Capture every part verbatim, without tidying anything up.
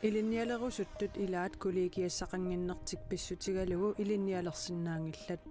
Ilinnialerusuttut ilaat kollegiassaqannginnertik pissutigalugu ilinnialersinnaanngillat.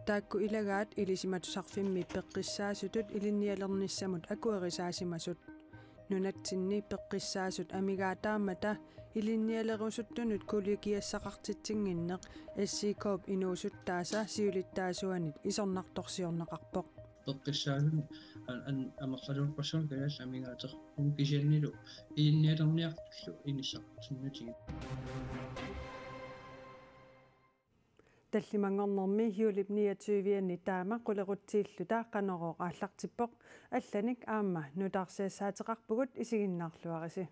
Taakku ilagaat Ilisimatusarfimmi peqqissaasutut ilinnialernissamut akuerisaasimasut. Nunatsinni peqqissaasut amigaataammata ilinnialerusuttunut kollegiassaqartitsinnginneq S I K-p inuusuttaasa siulittaasuanit isornartorsiorneqarpoq. Peqqissaasut an-, an-, amerlasoorpassuarnik kalaallit amigaateqarput kisiannili ilinnialerniartullu inissaqartinnatigit. Tallimanngornermi juulip niogtyve-anni taama qulequtsiilluta Qanorooq aallartippoq, allanik aamma nutaarsiassaateqarpugut, isiginnaarluarisi.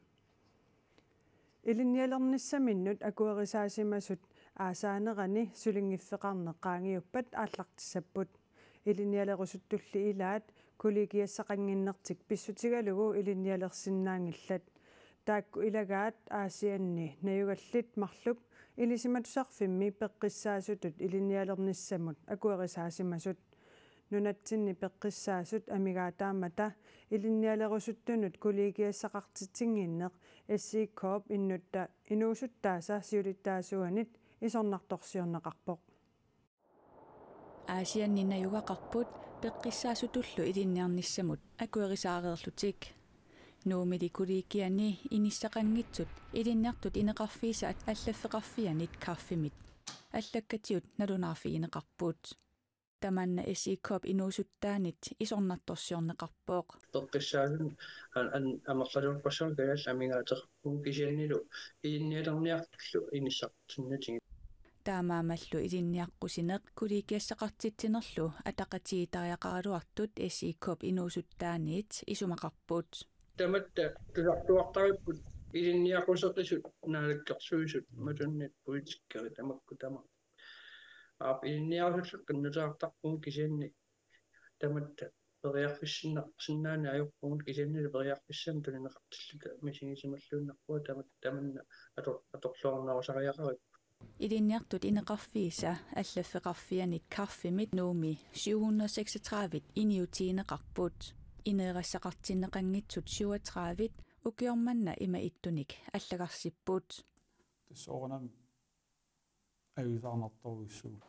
Ilinnialernissaminnut akuerisaasimasut aasaanerani sulinngiffeqarneq qaangiuppat aallartissapput. Ilinnialerusuttulli ilaat kollegiassaqannginnertik pissutigalugu ilinnialersinnaanngillat. Taakku ilagaat Aasianni najugallit marluk Ilisimatusarfimmi peqqissaasutut ilinnialernissamut akuerisaasimasut. Nunatsinni peqqissaasut amigaataammata ilinnialerusuttunut kollegiassaqartitsinnginneq S I K-p innutta-, inuusuttaasa siulittaasuanit isornartorsiorneqarpoq. Aasianni najugaqarput peqqissaasutullu ilinniarnissamut akuerisaareerlutik. Nuumili kollegiani inissaqanngitsut ilinniartut ineqarfiisa allaffeqarfianit CAF-imit allakkatigut nalunaarfigineqarput. Tamanna S I K-p inuusuttaanit isornartorsiorneqarpoq. Peqqissaasut an-, an-, amerlasoorpassuarnik kalaallit amigaateqarput kisiannili ilinnialerniartullu inissaqartinnatigit. Taamaammallu ilinniaqqusineq kollegiassaqartitsinerlu ataqatigiittariaqaraluartut S I K-p inuusuttaanit isumaqarput. Tamatta tusartuartaripput ilinniaqquseqisut naalakkersuisut matunnit politikerit tamakku tamaat. Aap, ilinniarusulluta qinnuteqartarpugut kisianni tamatta periarfissinnaanneq ajorpugut kisiannili periarfissamik tunineqartilluta misigisimalluinnarpunga tamatta tamanna ator-, atorluarnerusariaqaripput. Ilinniartut ineqarfiisa allaffeqarfianit CAF-imit Nuummi syv hundrede seksogtredive iniutigineqarput. Ineerassaqartinneqanngitsut syvogtredive ukioq manna ima ittunik allagarsipput. Tassa soorunami ajuusaarnartorujussuuvoq.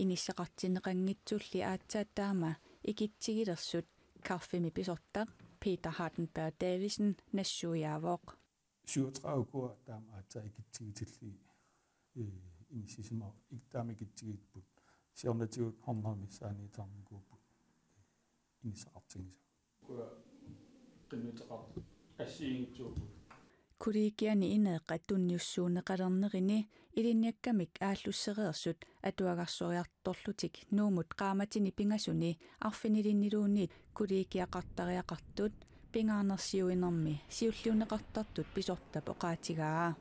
Inissaqartinneqanngitsulli aatsaat taama ikitsigilersut CAF-imi pisortaq Peter Hardenberg Davidsen nassuiaavoq. Syvogtredive ukua taama aatsaat ikitsigitillugit, ee, inissisima-, ik-, taama ikitsigipput. Siornatigut hundrede missaaniittarnikuupput inissaqartinngisagut. Ukua qinnuteqartut assigiinngitsuupput. Kollegiani ineeqqat tunniussuunneqalernerini ilinniakkamik aallussereersut atuagarsoriartorlutik Nuummut qaammatini pingasuni arfinilinniluunniit kollegiaqartariaqartut pingaarnersiuinermi siulliunneqartartut pisortap oqaatigaa.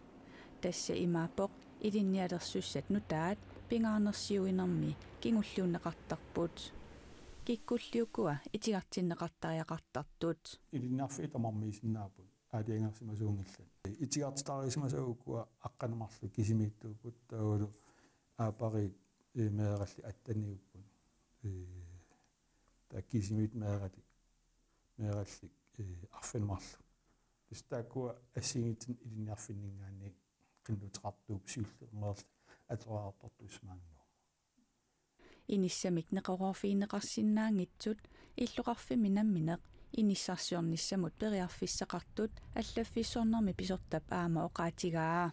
Tassa imaappoq ilinnialersussat nutaat pingaarnersiuinermi kingulliunneqartarput. Kikkulli ukua itigartinneqartariaqartartut. Ilinniarfiit tamarmiisinnaapput aalajangersimasuunngillat. Itigartitariisimasavut ukua aqqaneq-marluk kisimiittuupput, taavalu aappariit, ee, meerallit atteniupput. Ee, taava kisimiittut meerallit, meerallit, ee, arfineq-marluk. Tassa taakkua assigiinngitsunik ilinniarfinninngaanniit qinnuteqartuupput siulliit meerallit atoriartortussat maanngaanniit. Inissamik neqeroorfigineqarsinnaanngitsut illoqarfimmi nammineq inissarsiornissamut periarfissaqartut allaffissornermi pisortap aamma oqaatigaa.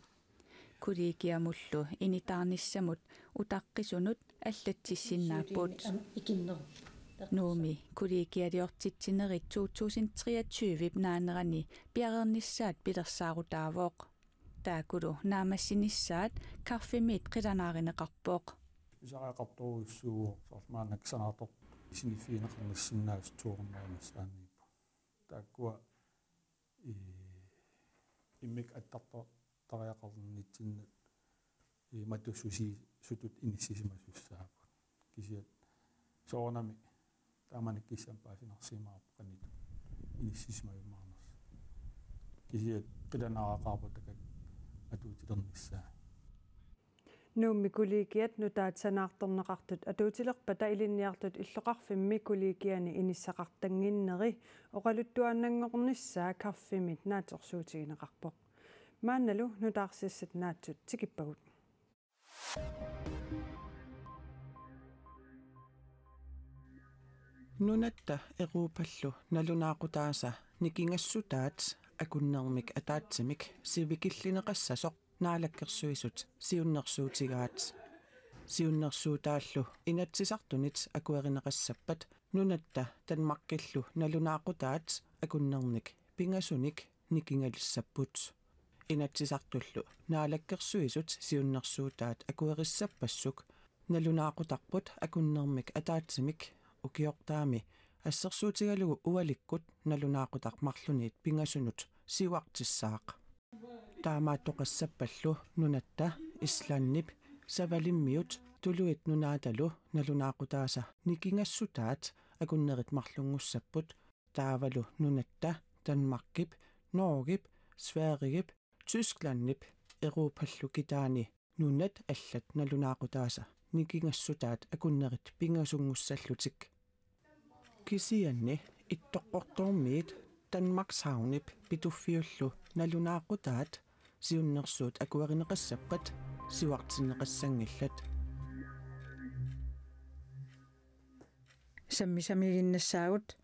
Kollegiamullu initaarnissamut utaqqisunut allatsissinnaapput. Nuummi kollegialiortitsinerit to tusind treogtyve naanerani piareernissaat pilersaarutaavoq. Taakkulu naammassinissaat CAF-imiit qilanaarineqarpoq. Pisariaqartorujussuuvoq, soorlu maannakkut sanaartortut siniffigineqarnissinnaasut to hundrede missaanniipput. Taakkua, ee, immikkut attartortariaqarnitsinnut, ee, matussusiisutut inissisimasussaavoq. Kisianni soorunami taamanikkut kisianni paasinarsimaarpoq qanoq inissisimajummaarnersoq. Kisianni qilanaariaqarpoq taakku atuutilernissaat. Nuummi kollegiat nutaat sanaartorneqartut atuutilerpata ilinniartut illoqarfimmi kollegiani inissaqartannginneri oqaluttuaannanngornissaa CAF-imit naatsorsuutigineqarpoq. Maannalu nutaarsiassat naatsut tikippagut. Nunatta Europallu nalunaaqutaasa nikingassutaat akunnermik ataatsimik sivikillineqassasoq Naalakkersuisut siunnersuutigaat. Siunnersuutaallu Inatsisartunit akuerineqassappat nunatta Danmarkillu nalunaaqutaat akunnernik pingasunik nikingalussapput. Inatsisartullu Naalakkersuisut siunnersuutaat akuerissappassuk nalunaaqutarput akunnermik ataatsimik ukiortaami assersuutigalugu ualikkut nalunaaqutaq marlunit pingasunut siuartissaaq. Taamaattoqassappallu nunatta Islandip Savalimmiut Tuluit Nunaatalu nalunaaqutaasa nikingassutaat akunnerit marlunngussapput. Taavalu nunatta Danmarkip, Norgep, Sverigep, Tysklandip Europallu kitaani nunat allat nalunaaqutaasa nikingassutaat akunnerit pingasunngussallutik. Kisianni Ittoqqortoormiit Danmarkshavnip Pituffiullu nalunaaqutaat siunnersuut akuerineqassappat siuartinneqassanngillat. Sammisamiiginnassaagut.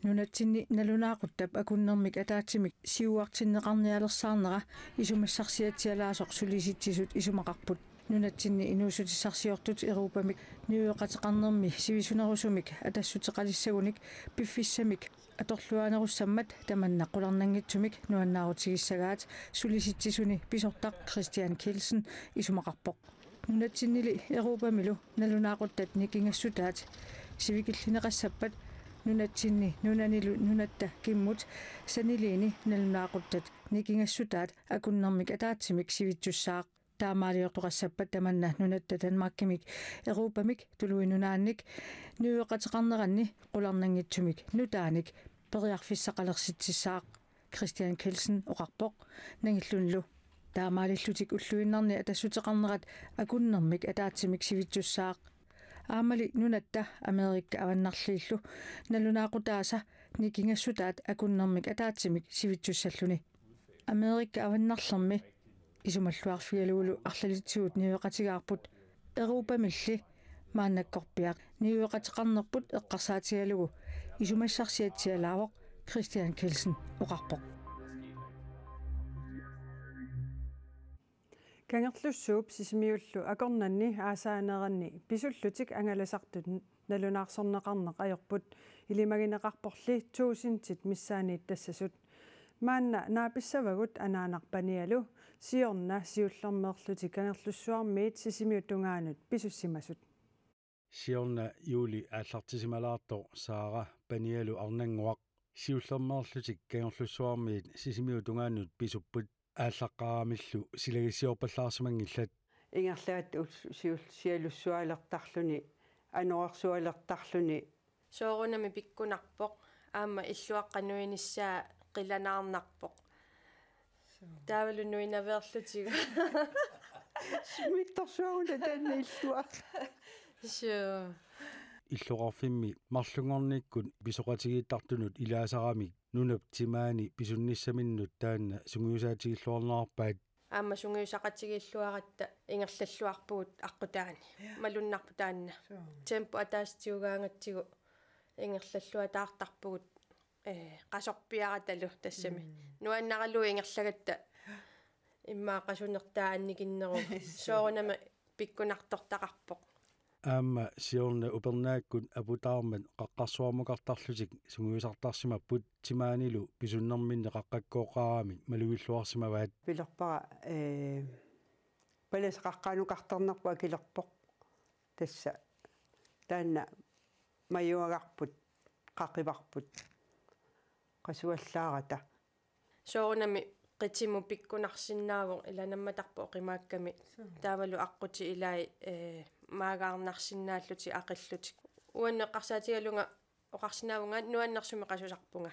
Nunatsinni nalunaaquttap akunnermik ataatsimik siuartinneqarnialersaarnera isumassarsiatsialaasoq Sulisitsisut isumaqarput. Nunatsinni inuussutissarsiortut Europamik niueqateqarnermi sivisunerusumik atassuteqalissagunik piffissamik atorluaanerussammat tamanna qularnanngitsumik nuannaarutigissagaat Sulisitsisuni pisortaq Christian Kielsen isumaqarpoq. Nunatsinnili Europamilu nalunaaquttat nikingassutaat sivikillineqassappat nunatsinni nunanilu nunatta kimmut saniliini nalunaaquttat nikingassutaat akunnermik ataatsimik sivitsussaaq. Taamaaliortoqassappat tamanna nunatta Danmarkimik Europamik Tuluit Nunaannik niueqateqarneranni qularnanngitsumik nutaanik periarfissaqalersitsissaaq, Christian Kielsen oqarpoq. Nangillunilu taamaalillutik ulluinnarni atassuteqarnerat akunnermik ataatsimik sivitsussaaq. Aammali nunatta Amerikka Avannarliillu nalunaaqutaasa nikingassutaat akunnermik ataatsimik sivitsussalluni. Amerikka Avannarlermi isumalluarfigalugulu arlalitsigut niueqatigaarput, Europamilli maannakkorpiaq niueqateqarnerput eqqarsaatigalugu isumassarsiatsialaavoq, Christian Kielsen oqarpoq. Kangerlussuup Sisimiullu akornanni aasaaneranni pisullutik angalasartut nalunaarsorneqarneq ajorput, ilimagineqarporli tuusintit missaanniittassasut. Maanna naapissavagut anaanaq Panialu siorna siullermeerlutik Kangerlussuarmiit Sisimiut tungaanut pisussimasut. Siorna juuli aallartisimalaartoq Saara Panialu Arnannguaq siullermeerlutik Kangerlussuarmiit Sisimiut tungaanut pisupput. Aallaqqaaramillu silagissiorpallaarsimanngillat. Ingerlagatta ul-, siul-, sialussualertarluni, anorersualertarluni. Soorunami pikkunarpoq, aamma illuaqqanuinissaa qilanaarnarpoq. Suu. Taavalu nuinaveerlutigu. Smittorsuaguna tanna illua. Suu. Illoqarfimmi marlunngornikkut pisoqatigiittartunut ilaasaramik nunap timaani pisunnissaminnut taanna sungiusaatigilluarnerarpaat. Aamma sungiusaqatigiilluaratta ingerlalluarpugut aqqutaani. Ja. Malunnarpoq taanna. Suu. Tempo ataasiugaangatsigu ingerlalluataartarpugut, ee, qasorpiaratalu tassami. Mm. Nuannaralugu ingerlagatta immaqa qasunertaa annikinneruvoq. Suu. Soorunami pikkunartortaqarpoq. Aamma siorna upernaakkut aputaarmat qaqqarsuarmukartarlutik sungiusartarsimapput, timaanilu pisunnerminni qaqqakkooqqaaramik malugilluarsimavaat. Pilerpara, ee, palasip qaqqaanukartarnerput akilerpoq. Tassa taanna majuagarput, qaqivarput, qasuallaarata. Soorunami qitimut pikkunarsinnaavoq, ila nammatarpoq oqimaakkami. Suu. Taavalu aqqutit ilai, ee, maagaarnarsinnaallutik aqillutik. Uannut eqqarsaatigalunga oqarsinnaavunga nuannersumik qasusarpunga.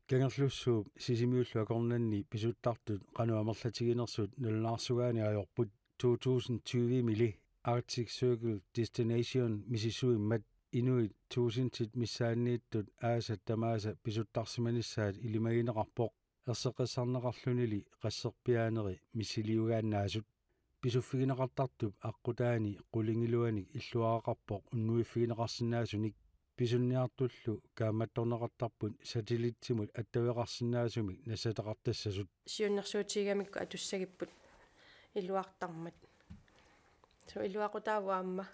Kangerlussuup Sisimiullu akornanni pisuttartut qanoq amerlatiginersut nalunaarsugaaneq ajorput. To tusind tyve-mili Arctic Circle Destination misissuimmat inuit tuusintit missaanniittut aasat tamaasa pisuttarsimanissaat ilimagineqarpoq. erseqqissarneqarlunili qasserpiaaneri missiliugaannaasut. Pisuffigineqartartup aqqutaani qulingiluanik illuaraqarpoq unnuiffigineqarsinnaasunik. Pisunniartullu kaammattorneqartarput satellitsimut attaveqarsinnaasumik nassataqartassasut. Siunnersuutigigamikku atussagipput iluartarmat. Suu, iluaqutaavoq aamma.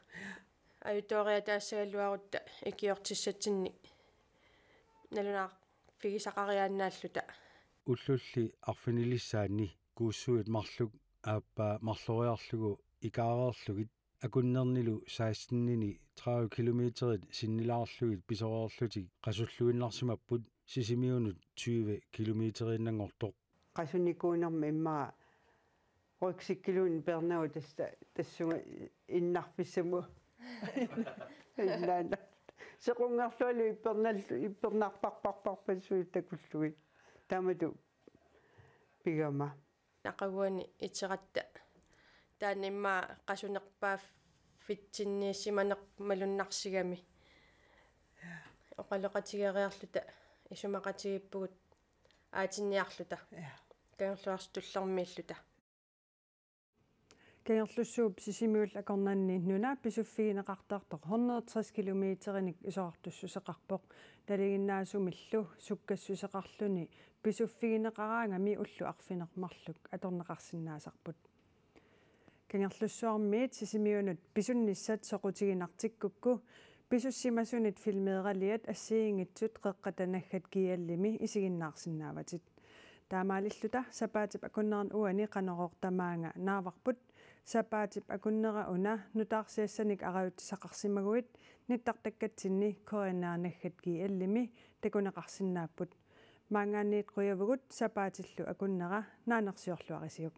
Ajutooriataassagaluarutta ikiortissatsinnik nalunaarfigisaqariaannaalluta. Ullulli arfinilissaanni kuussuit marluk aappaa marloriarlugu ikaareerlugit akunnernilu sekstenini tredive kilometerit sinnilaarlugit pisoreerlutik qasulluinnarsimapput Sisimiunut tyve kilometeriinnanngortoq. Qasunikuunermi immaqa rygsækkiluunniit peernagu tassa tassunga innarfissamut. Innaanna. Sequnngerlualu ippernal-, ippernarparparparpassuit takullugit. Taamatut pigama. Aqaguani iteratta. Taanna immaqa qasunerpaaffitsinniissimaneq malunnarsigami. Oqaloqatigeeriarluta isumaqatigiippugut aatinniarluta. Ja. Kangerluarsuk tullermiilluta. Kangerlussuup Sisimiullu akornanni nuna pisuffigineqartartoq hundrede tres kilometerinik isorartussuseqarpoq. Nalinginnaasumillu sukkassuseqarluni pisuffigineqaraangami ullut arfineq-marluk atorneqarsinnaasarput. Kangerlussuarmiit Sisimiunut pisunnissat soqutiginartikkukku pisussimasunit filmeeraliat assigiinngitsut Qeqqata Naggat G L-imi isiginnaarsinnaavatit. Taamaalilluta sapaatip akunnerani uani Qanorooq tamaanga naavarput. Sapaatip akunnera una nutaarsiassanik arajutsisaqarsimaguit nittartakkatsinni K N R Naggat G L-imi takuneqarsinnaapput. Maanngaanniit qujavugut, sapaatillu akunnera naanersiorluarisiuk.